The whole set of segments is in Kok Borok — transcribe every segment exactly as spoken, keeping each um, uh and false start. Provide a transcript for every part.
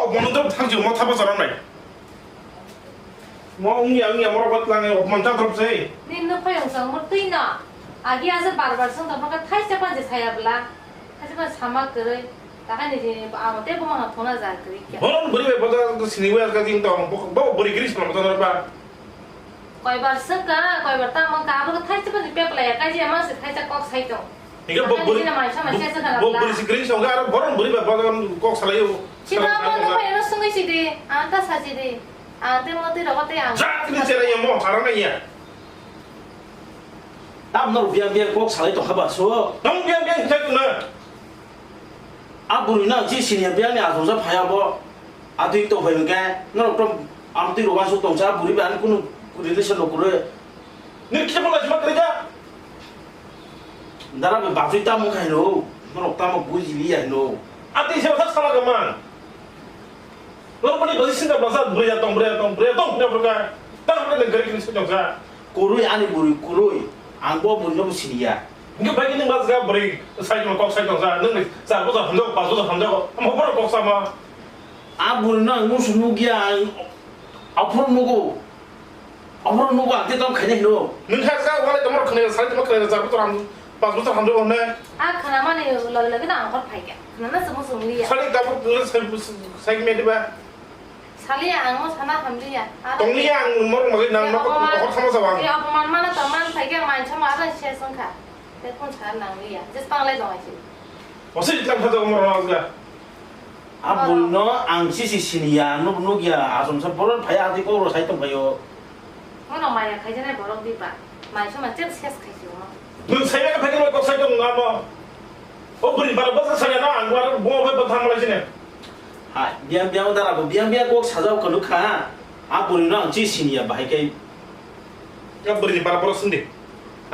Mono to thang jio mo thapa chara nai. Mo ungya ungya mo robat lang opman ta drop sei. Nin no phai ungsang mo twi na. Agi asa bar bar sung tong ka thai sa pa je saya bla. Thai sa pa sama kwrwi. Takai ni je amo te bo ma thona ja kwrwi kya. Bono buri be boda sini wa ka jing tong. Bo buri gris ma boda ba. Koibar swngkha, koibar tamo wngkha, abo khe thaisa phano pep laiya, kaisa mangse thaisa kok sai tong. Hingke bo buri, bo buri si kwrwi songkha, aro borom buri ba, ba, kok salaio. Chini amo nukha eno swngwi sidi, ang ta sajidi, ang tei motwi rogo tei ang. Jat ni cherai yamo, harang ya. Tam no biang biang kok salai tongkha ba so. Tam biang biang hingke tongna. A bwrwi no je siniya biyang ni achomsa phai abo. A twi tong phai hwnkhe norok to amtwi rok uansuk tongsa, a bwrwi bai ani kunu relation rok kwrwi. Nini kisa phano laisima kwrwi kha? Dara bai bachwi tamo khai no, norok tamo buji liya no. A twi se bwsa sala kha man. Norok bani basi sinta basa bwrwi ya tong, bwrwi ya tong, bwrwi ya tong, bwrwi ya tong. Tang bwrwi nang gari kini se tongsa. Kwrwi ani bwrwi kwrwi, ang bo bwrwi no bo siniya. Hingke bai kini mas ga bwrwi sai tong kok sai tongsa, nung ni char bwsa hamjak, pas bwsa hamjak, amo bwrwi kok sama. A bwrwi no ang musu nukya, ang aphuru nugo. Aphuru nugo, ang tei tamo khaina hino. Nung kha sa wale tamo khna, sai tamo khna, char bwsa ham, pas bwsa hamjak hwnne. A khna mani logi logi no ang hor phaikha. Khna na se musu nukya. Sali tabuk nung sai, sai kme diba. Saliya, ang mo sana hamliya. Tongliya, ang mo rung bagwi nang, eh, nok, apoman, nok sama sawa. Eh, apoman mana tongman phaikhe, mansa ma aro ses wngkha. Tei phone sana nangliya. Jes panglai dong aisi. Osi jitlang kha jago mo rung bagwi. A bwrwi no ang sisi siniya, nuk, nukya, asomsa boron phai, ati kok ro sai tong phaio. Bono maya khaijaknai borok diba? Mai soma chep ses khaisi omo. Nwng saimano phaikhe kok sai tong amo. O bwrwi bara bwsa saya na ang war bo bai bwthang malai sini. Ha, biang biang dara bo biang biang kok sajao kanu kha. A bwrwi no ang chi siniya bahai kai. Ya bwrwi bara bwrwi sindi.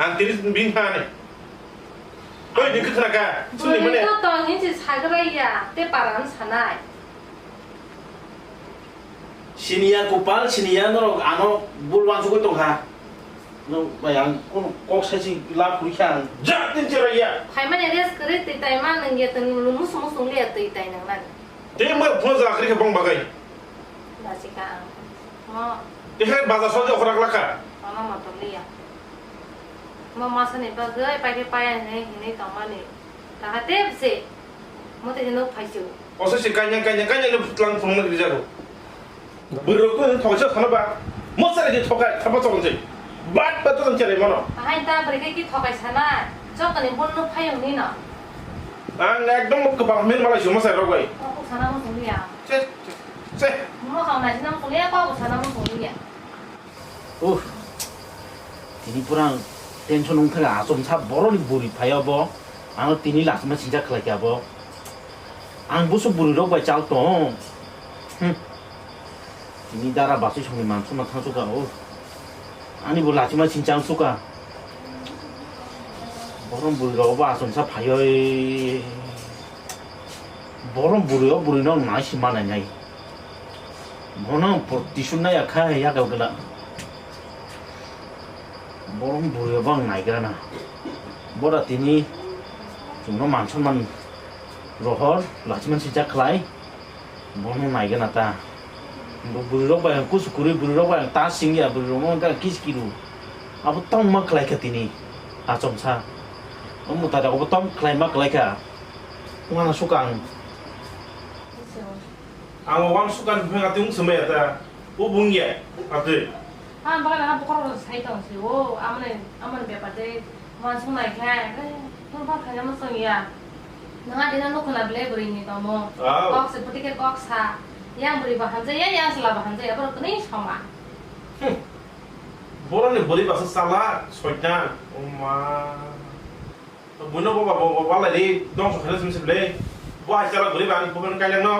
Ang tiri bin ha ne. Oi, ni khna ka. Sini mane. Bwrwi to tong ni chi sagra ya. Te paran sanai. Siniya Gopal, siniya norok ano bul wansugwi tongkha. No, bai ang kunu kok saisi la phuri kha ang. Jak tin chera ya. Phaimani rest kwrwi twi tai ma nang ya tong lu musu musu nang ya twi tai nang nang. Tei ma phone ja khri khe bong bagai. Lachika ang. Mo. Tei hai bazar sojak khrak lakha. Mama motor liya. Mo masani bagwi paikhe paya hinwi hinwi tongmani. Taha tep se. Mo tei hinwi phaisu. Oso se kanya, kanya, kanya le tlang phunukna giri jago. Bwrwi rok ko thokaisa khana ba. Mo sare de thokai, thapa chorong se. Bat bat to chare mano. Ahai ta bwrwi ke ki thokai sana. Jotoni bonno phayung ni no. Ang ekdom kwbang men malai sumo sai rok bai. O sana mo sung ya. Che, che, che. Mo khang na sina mo sung ya, ko sana mo sung ya. Uff, tini pura ang tension wng thaka, achomsa boroni bwrwi phai abo, ano tini lachima sincha khlai kha abo. Ang busu bwrwi rok bai chal tong. Hmm. Tini dara bachwi songni mansa ma thang suka, uff. Ani bo lachima sincha wng suka. Borom bwrwi rok bo achomsa phai oi. Borom bwrwi o bwrwi no nai si manai nai. Bono ang por tisuk nai ya kha ya kal kala. Borom bwrwi bo ang naigra na. Bora tini chwngno man sonman rohor, lachimani sincha khlai. Bono naigra na ta. Bo bwrwi rok bai ang kusu kwrwi, bwrwi rok bai ang ta sing ya, bwrwi rok no ang kis kiru. Abo tong ma khlai kha tini. Achomsa. Omo ta da obo tong khlai ma khlai kha. Wana suka ang. Ang uansukha ni bwkhak atwi wng swmai ya ta. O bung ya atwi. Ah, bagana ha bokhorok sai tong si o. Amoni, amoni bepar tei uansuk nai khe, eh, tong kha khaina muchung ya. Nang adi no nukho na ble bwrwi ni tongmung. Au. Kok se phuti khe kok sa. Yang bwrwi bo hamjai ya, yang chwla bo hamjai ya, borok kwnwi soma. Hmm. Borok ni bwrwi baksa chalak, soitan. O ma. Buino bo ba, bo, bo, ba lai di, dong so khana sim sim le. Bo hai chala guri ba, bo ban kai lang no.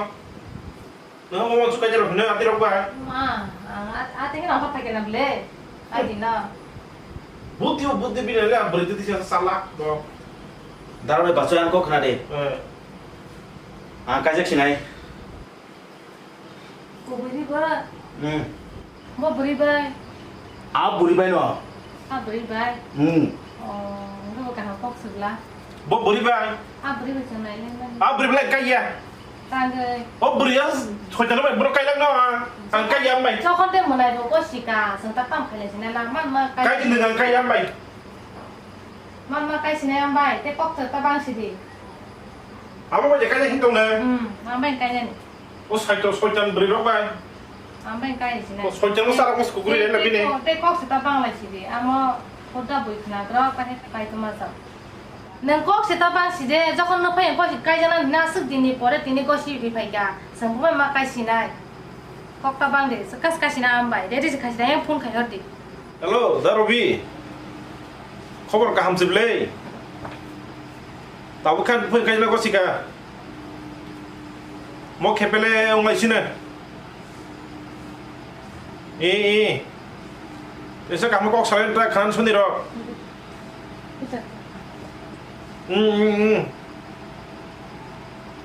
No, mo mo su kai jalo, no, ati rok ba. Ma, ang at, ati kena apa pakai na ble? Ai di na. Buti o, buti bina le, beri tu tisa sala, bo. Daro le baso yang ko khana de. Eh. Ah, kaijak sinai. Kubui ri ba? Hmm. Bo bwrwi bai? A bwrwi bai no. A bwrwi bai? Hmm. Oh, bo kaham kok sugla. Bo bwrwi bai? A bwrwi bai chwng nai le mani. A bwrwi bai kaiya. Tangwi. O bwrwi ya, soitan bai borok kailak no ang, ang kai ya bai. Chokon te mwnai bo ko sika, seng ta tam khaile sina lang man ma kai. Kai ni ang kai ya bai. Man ma kai sina yang bai, te kok ta bang sidi. Abo bai kai hin tong ne. Hmm, ang bai kai ne. O soitan, soitan bwrwi rok bai. Ang bai kai sina. O soitan mo sara mo kukuri le na bini. Te kok se ta bang lai sidi, amo kota bui khna dro kai kai to ma sa. Nang kok se ta bang side, jokhon no phai kok kai jana na suk dini pore tini kok si bi phai ga. Sangbu ma kai sinai. Kok ta bang de, se kas kai sina am bai. De de se kai sina yang phone khai hor di. Hello, da Robi. Khobor kaham siblei. Tabuk khan phone khai na kosika. Mo khepele ong lai sina. E, e. Esa kaham kok salai ta khan suni ro. Hmm, hmm, hmm.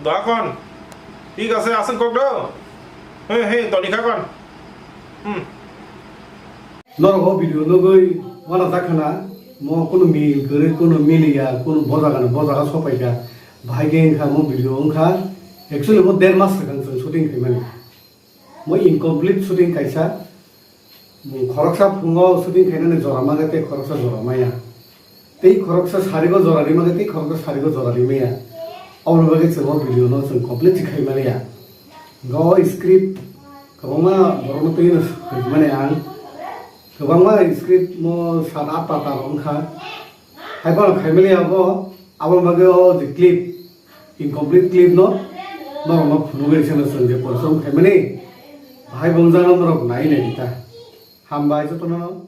Doa kon. Thik ase, aswng kok do. He, he, toni kha kon. Hmm. Norok o video nugwi wana jakhana, mo kunu mil kwrwi, kunu miliya, kunu bojaga no bojaga sopaikha. Bahai khe wngkha mo video wngkha. Actually mo der mas swkang chwng shooting khaimani. Mo incomplete shooting kaisa. Khoroksa phungo shooting khainani jora maya tei khoroksa jora maya. Tei khoroksa sarigo jora rimaya tei khoroksa sarigo jora rimaya. Oboni bagwi chwng o video no chwng complete khaimani ya. Go script kwbangma borokno twi no khaimani ang. Kwbangma script mo sat ata ta wngkha. Hai phano khaimani abo, aboni bagwi o je clip, incomplete clip no norokno phunugwi seno chwng je porsom khaimani, bahai bo wngjano norok nai nai di ta. Hambai jotono.